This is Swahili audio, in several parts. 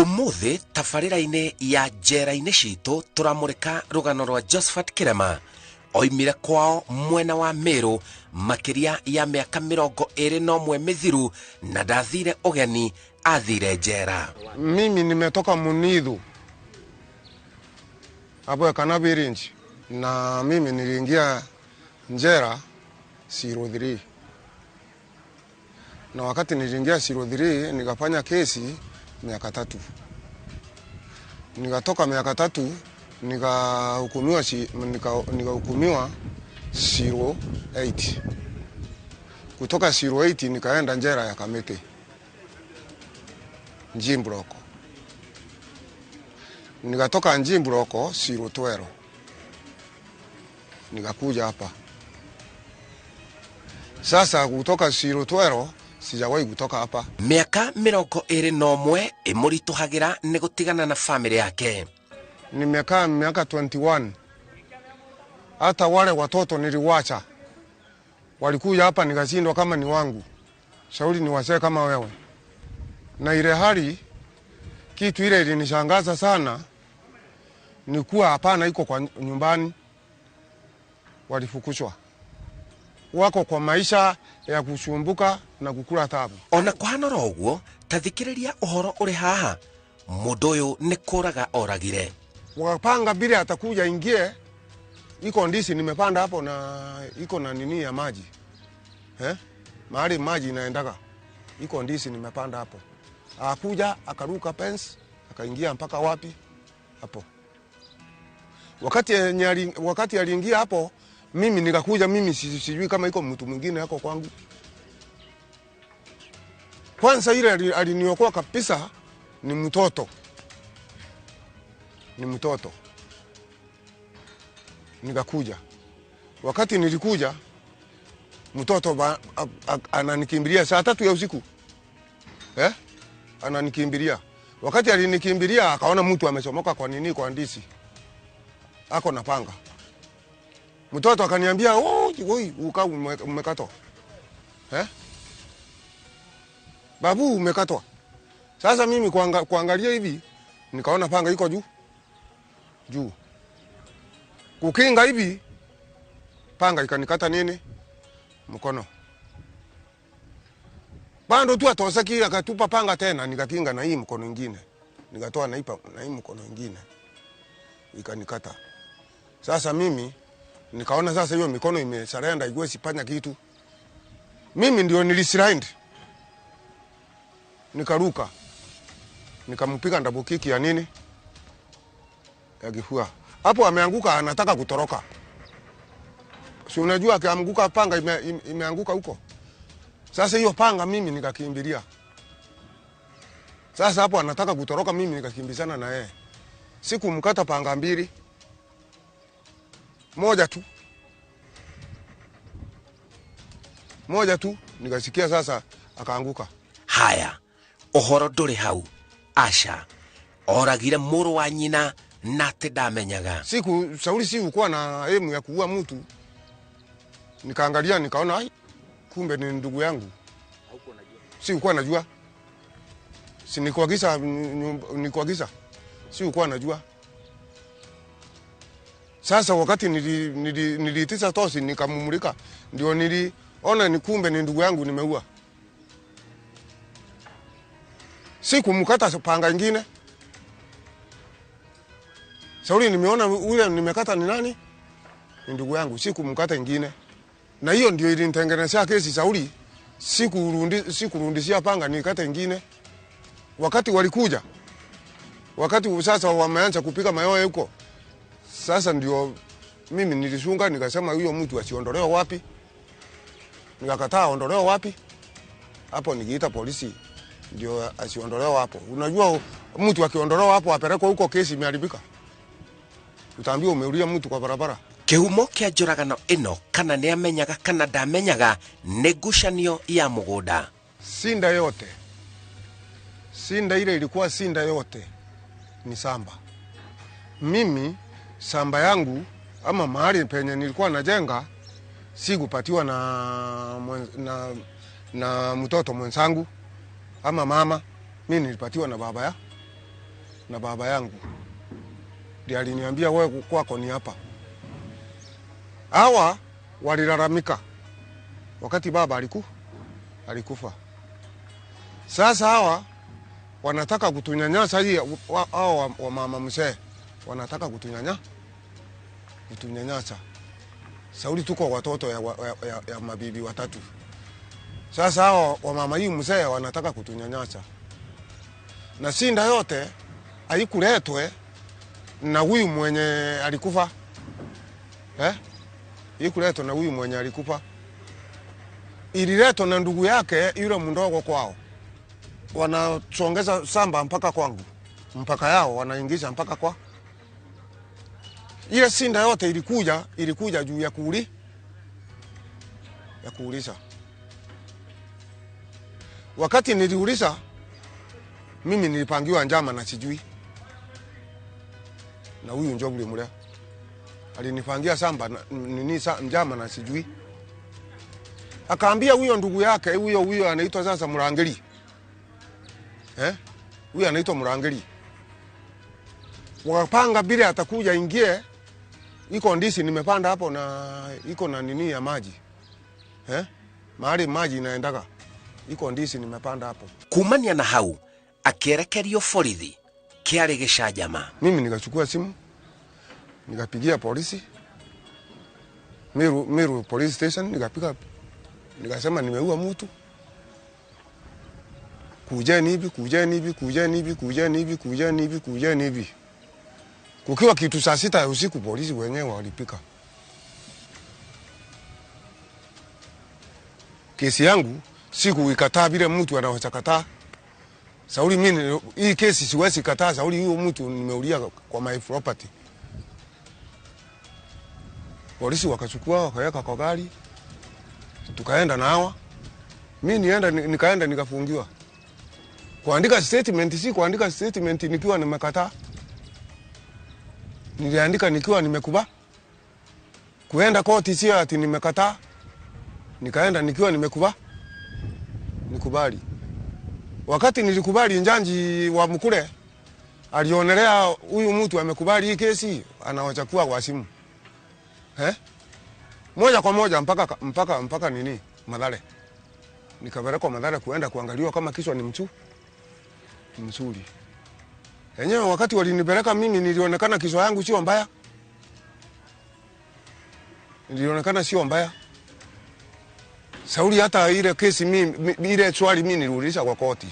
Umuthi tabarĩra-inĩ ya njera-inĩ citũ tũramũrĩka rũgano rwa Josephat Kirema oimire kwao mwena wa Meru makĩria ya mĩaka 21 mĩthiru na ndathire ũgeni athire njera. Mimi nimetoka Munithu hapo Kanabi Range, na mimi niliingia njera 03, na wakati niliingia 03 nikafanya kesi miaka 3. Nikatoka miaka 3 nikahukumiwa nikahukumiwa 08. Kutoka 08 nikaenda njera ya Kamete Njimbroko. Nikatoka Njimbroko 012 nikakuja hapa. Sasa kutoka 012 sijawahi kutoka hapa. Miaka 21 imurituhagira ni gutigana na family yake. Nimekaa miaka 21. Hata wale watoto niliwacha. Walikuja hapa nikashindwa kama ni wangu. Shauri ni wasee kama wewe. Na ile hali kitu ile ilinishangaza sana ni kuwa hapana iko kwa nyumbani. Walifukushwa. Wako kwa maisha ya kusumbuka na kukula tabu. Ona kuhana roguo tathikiriria uhoro uri haha mundu uyu ni kuraga oragire. Wakapanga bila atakuja ingie, iko ndisi nimepanda hapo na iko na nini ya maji. Mahali maji inaendaga. Iko ndisi nimepanda hapo. Akakuja akaruka fence akaingia mpaka wapi? Hapo. Wakati aliingia hapo mimi nikakuja, mimi sijui kama iko mtu mwingine yako kwangu. Kwanza ile aliniokoa kabisa ni mtoto. Ni mtoto. Nikakuja. Wakati nilikuja mtoto ananikimbilia saa 3 ya usiku. Ananikimbilia. Wakati alinikimbilia akaona mtu amechomoka kwa nini kwa ndisi. Ako na panga. Mtoto akaniambia, "Oh, oi, uka umekatwa." Babu umekatwa. Sasa mimi kuangalia hivi nikaona panga iko juu. Juu. Kukinga hivi panga ikanikata nini? Mkono. Bando tu atosaki akatupa panga tena nikakinga na hii mkono mwingine. Nikatoa na hii mkono mwingine. Ikanikata. Sasa mimi nikaona sasa hiyo mikono imesarenda igwe sipanya kitu. Mimi ndio nilislide. Nikaruka. Nikampiga double kick ya nini? Ya kifua. Hapo ameanguka anataka kutoroka. Si unajua akianguka panga imeanguka huko. Sasa hiyo panga mimi nikakimbilia. Sasa hapo anataka kutoroka mimi nikakimbizana na yeye. Sikumkata panga mbili. Moja tu. Moja tu nikasikia sasa akaanguka. Haya, uhoro nduri hau. Asha oragire muru wa nyina na ati ndamenyaga. Siku shauri si ukuwa na emu ya kuua mtu. Nikaangalia nikaona ai kumbe ni ndugu yangu. Si ukuwa najua. Si nikuagiza nikuagiza. Si ukuwa najua. Sasa wakati niliitisa tosi nikamumulika ndio niliona ni kumbe ni ndugu yangu nimeua. Sikumkata panga nyingine. Sauli nimeona ule nimekata ni nani? Ni ndugu yangu, sikumkata nyingine. Na hiyo ndio ilinitengenezea kesi Sauli. Sikurundishia panga nikata nyingine. Wakati walikuja. Wakati sasa wameanza kupika mayowe huko. Sasa ndio mimi nilisunga nikasema huyo mtu asiondolewe wapi? Nikakataa aondolewe wapi? Hapo nikiita polisi ndio asiondolewe hapo. Unajua mtu akiondolewa hapo apelekwe huko kesi imeharibika. Utaambiwa umeulia mtu kwa barabara. Kihumo kia njũragano ĩno kana nĩ amenyaga kana ndamenyaga nĩ ngucanio ya mũgũnda. Sinda yote. Sinda ile ilikuwa sinda yote ni samba. Mimi samba yangu ama mahali penye nilikuwa najenga sikupatiwa na mtoto mwenzangu ama mama. Mimi nilipatiwa na baba na baba yangu. Ndiye aliniambia wewe kwako ni hapa. Hawa walilalamika wakati baba alikufa. Sasa hawa wanataka kutunyanyasa, hii hao wa mama mzee wanataka kutunyanyasa. Sauli tuko watoto ya mabibi watatu. Sasa hao wa mama hii mzee wanataka kutunyanyasa. Na sinda yote haikuletwe na huyu mwenye alikufa. Haikuletwa na huyu mwenye alikufa. Ililetwa na ndugu yake yule mdogo kwao. Wanachongeza samba mpaka kwangu. Mpaka yao wanaingiza mpaka kwa. Ile sinda yote ilikuja juu ya kuuliza. Wakati niliuliza, mimi nilipangiwa njama na sijui. Na huyu Njobuli Murea alinipangia samba na, nini njama na sijui. Akaambia huyo ndugu yake, huyo anaitwa sasa Murangeli. Huyo anaitwa Murangeli. Wakapanga bila atakuja ingie, iko ndisi nimepanda hapo na iko na nini ya maji. Mahali maji inaendaga. Iko ndisi nimepanda hapo. Kumania na hau akierekerio borithi kiarĩ gĩcanjama. Mimi nikachukua simu nikapigia polisi Meru police station, nikapiga nikasema nimeua mtu. Kujeni hivi, kujeni hivi, kujeni hivi, kujeni hivi, kujeni hivi, kujeni hivi. Kukiwa kitu saa 6 ya usiku polisi wenyewe walipika. Kesi yangu sikuikataa vile mtu anaweza kataa. Sauli mimi hii kesi siwezi kataa, sauli huyo mtu nimeulia kwa my property. Polisi wakachukua wakaweka kwa gari. Tukaenda na hawa. Mimi nikaenda nikafungiwa. Kuandika statement si kuandika statement nikiwa nimekataa. Niliandika nikiwa nimekuba. Kuenda koti si ati nimekataa. Nikaenda nikiwa nimekuba. Nikubali. Wakati nilikubali, njanji wa Mkure alionelea huyu mtu amekubali hii kesi, anawachukua kwa simu. Moja kwa moja mpaka nini? Mathare. Nikapelekwa Mathare kuenda kuangaliwa kama kichwa ni mzuri. Enyewe wakati walinipeleka mimi nilionekana kichwa yangu sio mbaya. Nilionekana sio mbaya. Sauli hata ile kesi mimi, ile swali mimi niliuliza kwa koti.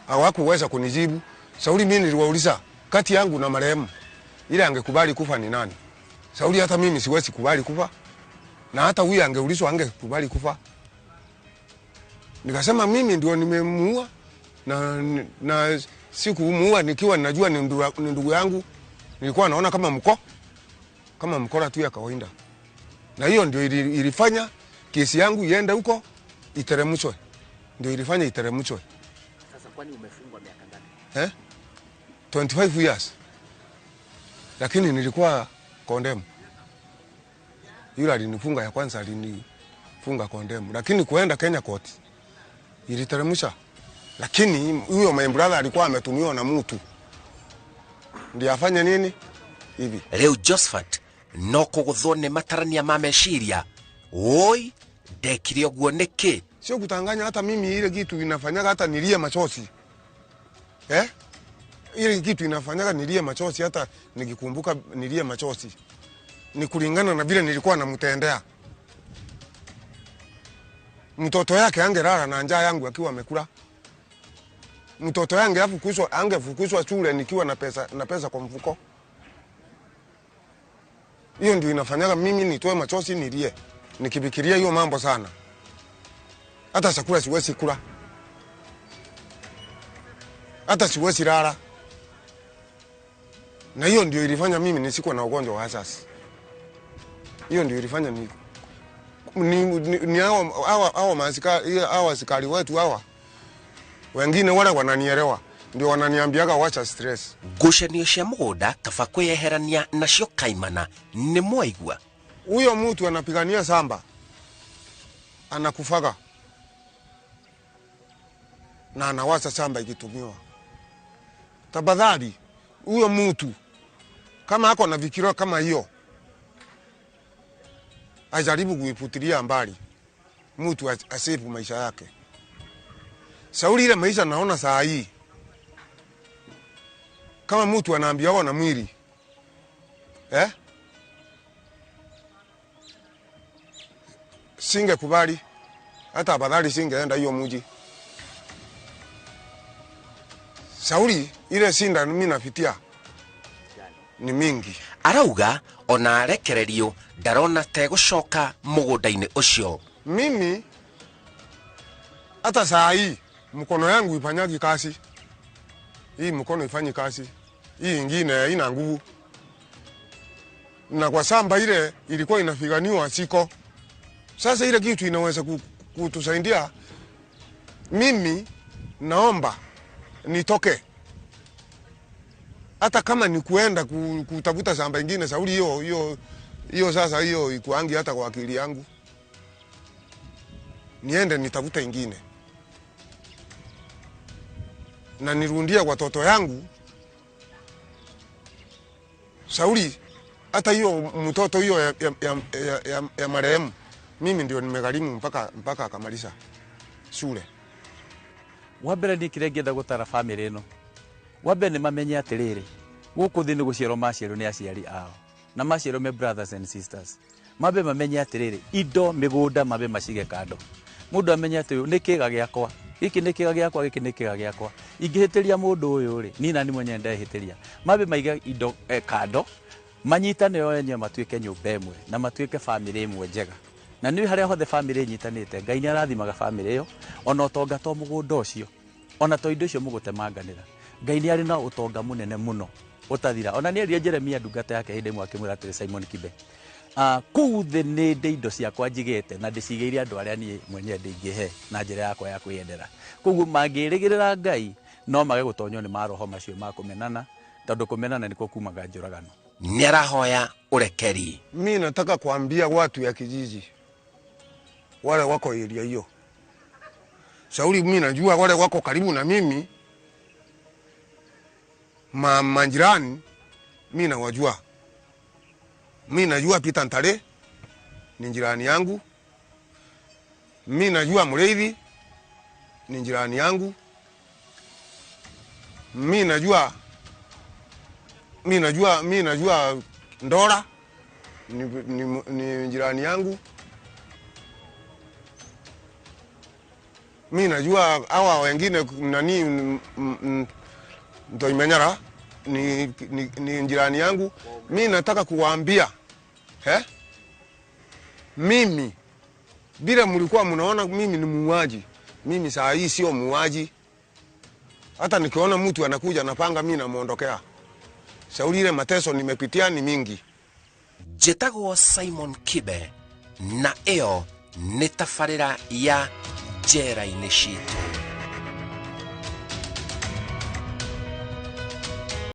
Hawakuweza kunijibu. Sauli mimi niliwauliza kati yangu na marehemu ile angekubali kufa ni nani? Sauli hata mimi siwezi kubali kufa. Na hata huyu angeulizwa angekubali kufa. Nikasema mimi ndio nimemuua na sikumuua nikiwa ninajua ni ndugu yangu. Nilikuwa naona kama mkora tu ya kawaida. Na hiyo ndio ilifanya kesi yangu iende huko iteremshwe. Ndio ilifanya iteremshwe. Sasa kwani umefungwa miaka ngapi? 25 years. Lakini nilikuwa condemn. Yule alinifunga ya kwanza alinifunga condemn. Lakini kuenda Kenya court iliteremsha. Lakini huyo my brother alikuwa ametumiwa na mtu. Ndiye afanye nini? Hivi. Leo Josephat no kũgũthwo nĩ matarania ma meciria. Woi, ndekire ũguo nĩkĩ? Sio kutanganya, hata mimi ile kitu inafanyaga hata nilie machozi. Ile kitu inafanyaga nilie machozi, hata nikikumbuka nilie machozi. Ni kulingana na vile nilikuwa namtendea. Mtoto yake angelala na njaa yangu akiwa amekula. Mtoto yangu angefukuzwa shule nikiwa na pesa kwa mfuko. Hiyo ndio inafanyaga mimi nitoe machozi nilie. Nikifikiria hiyo mambo sana. Hata chakula siwezi kula. Hata siwezi lala. Na hiyo ndio ilifanya mimi nisikuwa na ugonjwa wa asasi. Hiyo ndio ilifanya ni hawa askari wetu hawa. Wengine wale wananielewa. Ndio wananiambiaga wacha stress. Ngucanio cia mũgũnda kaba kwĩyeherania nacio kaimana nĩ mwaigua. Huyo mtu anapigania samba anakufaga na anawacha samba ikitumiwa. Tafadhali huyo mtu kama ako na fikira kama hiyo ajaribu kuiputilia mbali, mtu asifu maisha yake. Sauli ile maisha naona saa hii kama mtu anaambiwa na mwili singekubali, hata afadhali singeenda hiyo mji. Sauli ile sinda mimi napitia ni mingi. Arauga ona arekererio ndarona tegũcoka mũgũnda-inĩ ũcio. Mimi hata saa hii mkono yangu ifanyagi kazi. Hii mkono ifanyi kazi. Hii ingine haina nguvu. Na kwa samba ile ilikuwa inafiganiwa siko. Sasa ile kitu inaweza kutusaidia. Mimi naomba nitoke. Hata kama ni kuenda kutafuta shamba ingine, sauli hiyo hiyo sasa hiyo ikuangi hata kwa akili yangu. Niende nitafute ingine. Na nirundia watoto yangu. Sauli hata hiyo mtoto hiyo ya marehemu mimi ndio nimegharimu mpaka akamaliza shule. Wambere ni kire ngĩenda gũtara family ĩno. Wambere nĩ mamenye atĩrĩrĩ, gũkũ thĩ nĩ gũciarwo maciarwo nĩ aciari ao na maciarwo me brothers and sisters. Mambe mamenye atĩrĩrĩ, indo mĩgũnda mambe macige kando. Mũndũ amenye atĩ nĩ kĩga gĩakwa, gĩkĩ nĩ kĩga gĩakwa, gĩkĩ nĩ kĩga gĩakwa. Ingĩhĩtĩria mũndũ ũyũ rĩ, niĩ nani mwenyewe ndehĩtĩria. Mambe maige indo kando, manyitane o enyewe matuĩke nyũmba ĩmwe na matuĩke family ĩmwe njega. Na nĩ harĩa hothe family ĩnyitanĩte, Ngai nĩ arathimaga family ĩyo, ona ũtonga to mũgũnda ũcio, ona to indo icio mũgũtemanganĩra. Ngai nĩ arĩ na ũtonga mũnene mũno ũtathira. Ona nĩ erire Jeremia ndungata yake hĩndĩ ĩmwe akĩmwĩra atĩrĩ, Simon Kibe, kũu thĩ nĩ ndĩ indo ciakwa njigĩte na ndĩcigĩire andũ arĩa niĩ mwenyewe ndĩingĩhe na njĩra yakwa ya kwĩyendera. Koguo mangĩrĩgĩrĩra Ngai no mage gũtonywo nĩ maroho macio ma kũmenana, tondũ kũmenana nĩkuo kumaga njũragano. Nĩ arahoya ũrekeri. Mimi nataka kuambia watu ya kijiji wale wako area hiyo. Shauri mimi najua wale wako karibu na mimi, majirani mimi nawajua. Mimi najua Peter Ntare ni jirani yangu. Mimi najua Mureithi ni jirani yangu. Mimi najua Ndora ni jirani yangu. Mimi najua hawa wengine nani Ndoimenyara ni jirani yangu. Mimi nataka kuwaambia mimi bila mlikuwa mnaona mimi ni muuaji, mimi saa hii sio muuaji. Hata nikiona mtu anakuja napanga mimi namuondokea. Shauri ile mateso nimepitia ni mingi. Njĩtagwo Simon Kibe na ĩyo nĩ tabarĩra ya Njera-inĩ Citũ.